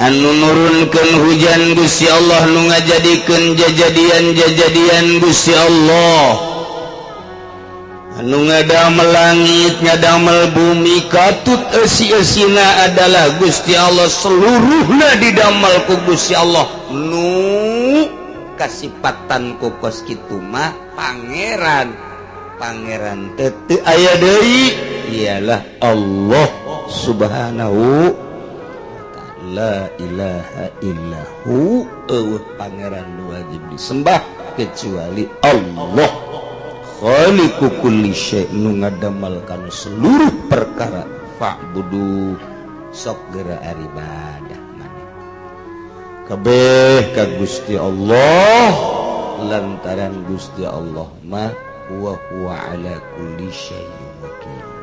Anu nurunkeun hujan Gusti Allah, nu ngajadikeun jajadian-jajadian Gusti Allah, anu ngadamel langit, ngadamel bumi, katut eusi-eusina adalah Gusti Allah. Seluruhna didamel ku Gusti Allah. Nu kasipatan ku kos kitu mah pangeran, pangeran teu aya deui, ialah Allah Subhanahu. La ilaha illahu, euweuh pangeran nu wajib disembah kecuali Allah. Khaliqu kulli syai', nu ngadamel kana seluruh perkara. Fa'budu, sok geura ibadah maneh kabeh ka Gusti Allah, lantaran Gusti Allah mah wa huwa ala kulli syai'in wakil.